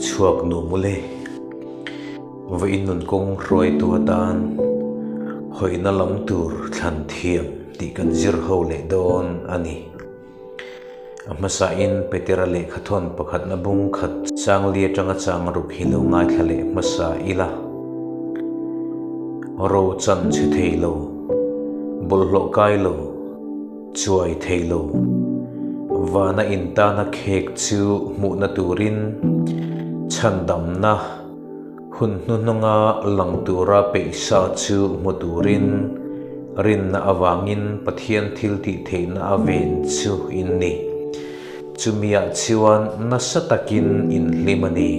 chhuak nu mawle. Vawiin nun kawng hruaitu atan hawina lam tur thlan thiam tih kan zir ho leh dawn a ni. A hmasain Petera lehkhathawn pakhatna bung khat changli atanga chang ruk hi lo ngaithla leh hmasa ila. Ro chan chhe thei lo, bawlhhlawh kai lo, Chuai thei lo. Vana intana khek chu hmuhna turin chhandamna hun hnuhnunga lang tura peihsa chu hmu turin rinna avangin Pathian thil tih theihna a ven chu in ni. Chumiah chuan nasa takin in hlim a ni.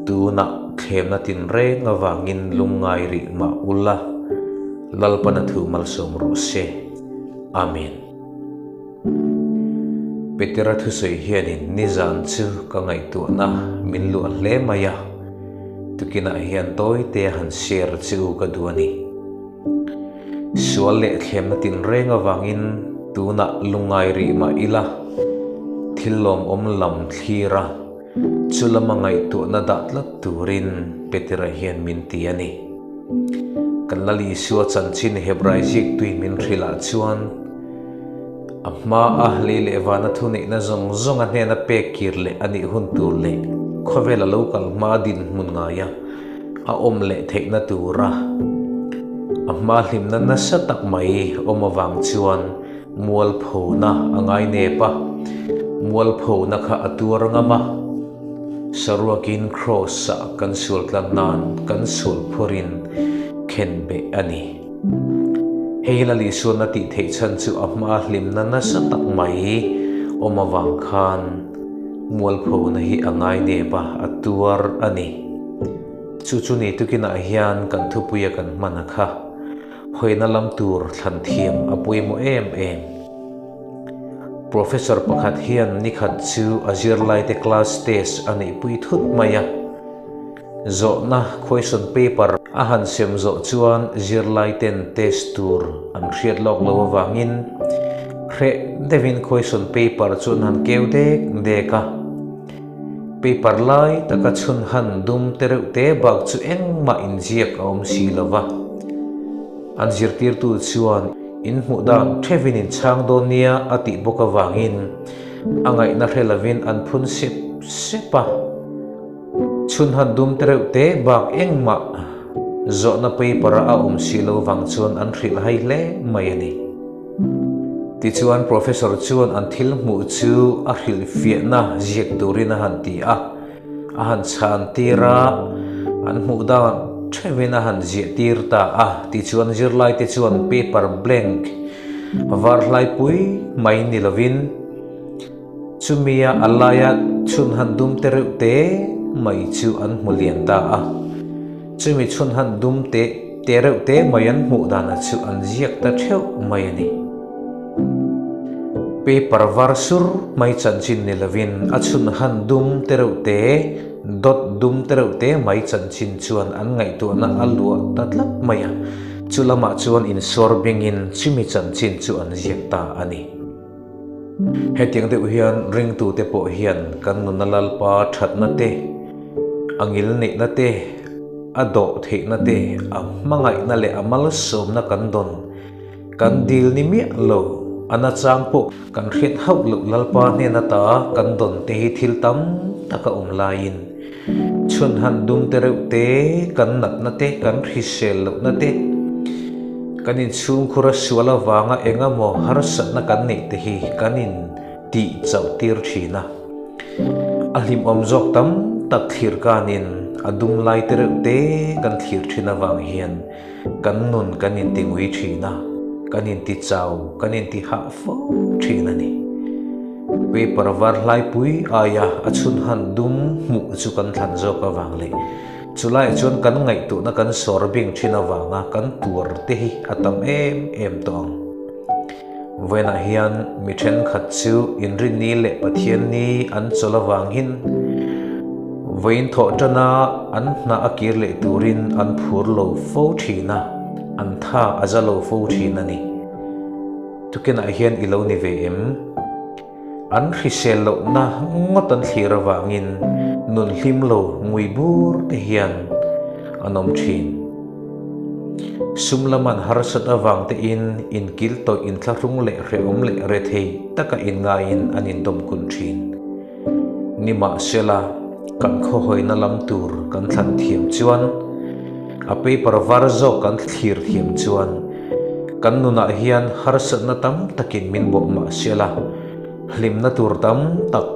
Tunah thlemna tinreng avangin lungngai rih mah ula, Lalpana thu malsawm rawh se. Amen. Petera thusawi hianin nizan chu ka ngaihtuahna min luah hle mai a, tukinah hian tawite han share che u ka duh a ni. Sual leh thlemna tinreng avangin tunah lungngai rih mah ila, thil lawmawm lam thlir a, chu lama ngaihtuahna dah tlat turin Petera hian min ti a ni. Kan Lal Isua chanchin Hebrai ziktui min hrilh ah chuan a hma a lei leh vana thuneihna zawng zawng a hnena pek kir leh a nih hun tur leh khawvel a lo kal hma dinhmun ngaia a awm leh theihna tura a hma hlimna nasa tak mai awm avang chuan Mualphona a ngai nep a, mualphona kha a tuar ngam a. Saruakin Kraws-ah kan sual tlan nan kan sual phurin khen beh a ni. Hei hi Lal Isuan a tih theih chhan chu a hma hlimna nasa tak mai awm avang khan mualphona hi a ngai nep a, a tuar a ni. Chu chu ni tukinah hian kan thupuia kan hman a kha. Hawina lam tur thlan thiam a pawimawh em em. Professor pakhat hian nikhat chu a zirlaite class test a neihpui thut mai a. Zawhna question paper a han sem zawh chuan zirlaiten test tur an hriat lawk lo avangin hreh deuhin question paper chu an han keu dek dek a. Paper lai taka chhun han dum te reuh te bak chu engmah inziak a awm si lo va. An zirtirtu chuan in hmuh dan thevin in chhang dawn nia a tih bawk avangin a ngaihna hre lovin an phun sep sep a. Chhun han dum te reuh te bak engmah zawhna paper-a a awm si lo vang chuan an hrilh hai hle mai a ni. Tichuan Professor chuan an thil hmuh chu a hrilhfiahna ziak turin a han ti a, a han chhan tir a, an hmuh dan theuhin a han ziah tir ta a. Tichuan zirlaite chuan paper blank var hlai pui mai ni lovin chumia a laia chhun han dum te reuh te mai chu an hmu lian ta a. Chumi chhun han dum te te reuh te mai an hmuh danah chu an ziak ta theuh mai a ni. Paper var sur mai chanchin ni lovin a chhun han dum te reuh te, dot dum te reuh te mai chanchin chuan an ngaihtuahna a luah ta tlat mai a, chu lamah chuan insawr bingin chumi chanchin chu an ziak ta a ni. Hetiang deuh hian ringtute pawh hian kan nuna Lalpa thatna te, a ngilneihna te, a dawh theihna te, a hmangaihna leh a malsawmna kan dawn, kan dil ni miah lo, a nachang pawh kan hriat hauh loh Lalpa hnen ata kan dawn te hi thil tam tak a awm laiin chhun han dum te reuh te, kan natna te, kan hrisel lohna te, Kan inchhungkhur a sual avanga eng emaw harsatna kan neih te hi kan in tih chauh tir thin a. A hlimawm zawk tam tak thlir kanin a dum lai te reuh te kan thlir thin avang hian kan nun kan inti ngui thin a, kan inti chau, kan inti hah fo thin a ni. Paper var hlaipui aia a chhun han dum hmuh chu kan thlan zawk avang leh Chulaiah chuan kan ngaihtuahna kan sawr bing thin avanga kan tuar te hi a tam em em tawh ang. Vawiinah hian mi thenkhat chu Inrinni leh Pathianni an chawlh avangin vawiin thawh tana an hna a kir leh turin an phur lo fo thin a, an tha a za lo fo thin a ni. Tukinah hian i lo ni ve em? An hrisel lohna ngawt an thlir avangin nun hlim lo ngui bur te hian an awm thin. Sum lam an harsat avang tein inkil tawih inthlahrung leh hrehawm leh rethei taka inngaiin an indawmkun thin. Nimahsela, kan khawhawina lam tur kan thlan thiam chuan, a paper var zawk kan thlir thiam chuan, kan nunah hian harsatna tam takin min bawh mahsela, hlimna tur tam tak,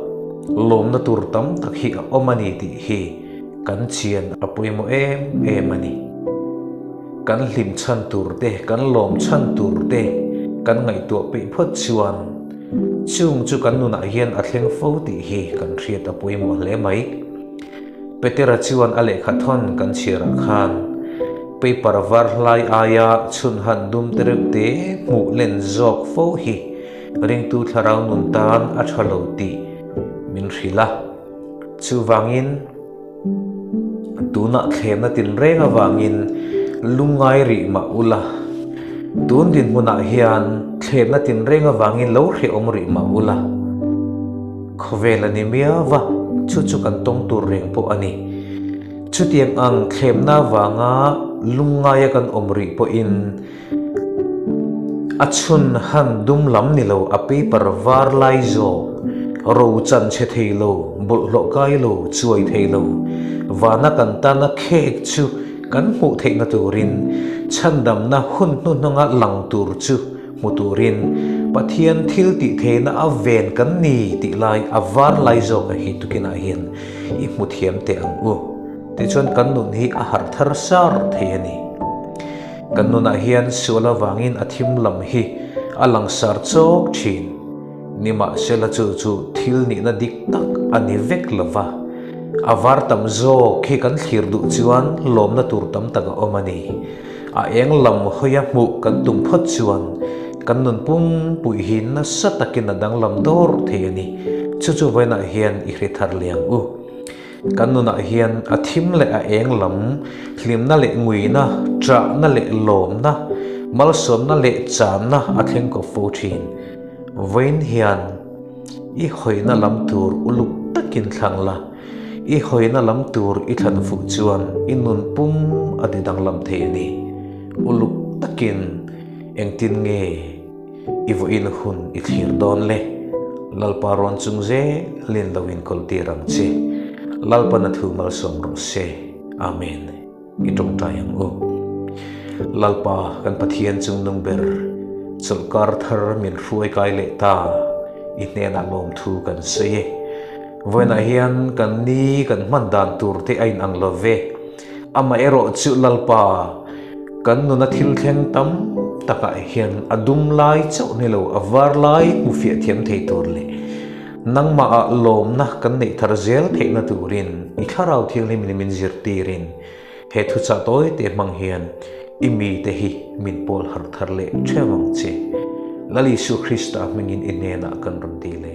lawmna tur tam tak hi a awm a ni tih hi kan chian a pawimawh em em a ni. Kan hlim chhan tur te, kan lawm chhan tur te kan ngaihtuah peih phawt chuan, Chung chu kan nunah hian a thleng fo tih hi kan hriat a pawimawh hle mai. Petera chuan a lehkha thawn kan chhiarah khan paper var hlai aia chhun han dum te reuh te hmuh len zawk fo hi ringtu thlarau nun tan a tha lo tih min hrilh a. Chuvangin. Tunah thlemna tinreng avangin lungngai rih mah ula, tun dinhmunah hian thlemna tinreng avangin lo hrehawm rih mah ula, khawvel a ni miau va, chu chu kan tawng tur reng pawh a ni. Chutiang ang thlemna avanga lungngaia kan awm rih pawhin, A chhun han dum lam ni lo, a paper var lai zawk, ro chan chhe thei lo, bawlhhlawh kai lo, chuai thei lo, vana kan tana khek chu kan hmuh theihna turin, chhandamna hun hnuhnunga lang tur chu hmu turin Pathian thil tih theihna a ven kan ni tih lai a var lai zawka hi tukinah hian i hmu thiam teh ang u. Tichuan kan nun hi a harh thar sar thei a ni. Kan nunah hian sual avangin a thim lam hi a langsar chawk thin. Nimahsela chu chu thil nihna dik tak a ni vek lo va, a var tam zawk hi kan thlir duh chuan lawmna tur tam tak a awm a ni. A eng lam hawia hmuh kan tum phawt chuan kan nun pumpui hi nasa takin a danglam dawr thei a ni. Chu chu vawiinah hian i hre thar liang u. Kan nunah hian a thim leh a eng lam, hlimna leh nguina, ṭahna leh lawmna, malsawmna leh channa a thleng kawp fo ṭhin. Vawiin hian i hawina lam tur uluk takin thlang la, i hawina lam tur i thlan fuh chuan i nun pum a ti danglam thei a ni. Uluk takin engtin nge? I vawiin hun i thlir dawn le. Lalpa rawn chung zelin lo inkawl tir ang che. Lalpan a thu malsawm rawh se. Amen. I tawngtai ang u. Lalpa kan Pathian chungnung ber, chawlhkar thar min hruai kai leh ta, i hnenah lawmthu kan sawi e. Vawiinah hian kan ni kan hman dan tur te a inang lo ve. Amaherawh chu Lalpa, kan nuna thil thleng tam takah hian a dum lai chauh ni lo, a var lai hmu fiah thiam thei tur leh nangmahah lawmna kan neih thar zel theihna turin i Thlarau Thianghlimin min zirtirin he thuchah tawi te hmang hian i mite hi min pawl harh thar leh theuh ang che. Lal Isua Krista hmingin i hnenah kan rawn dil e.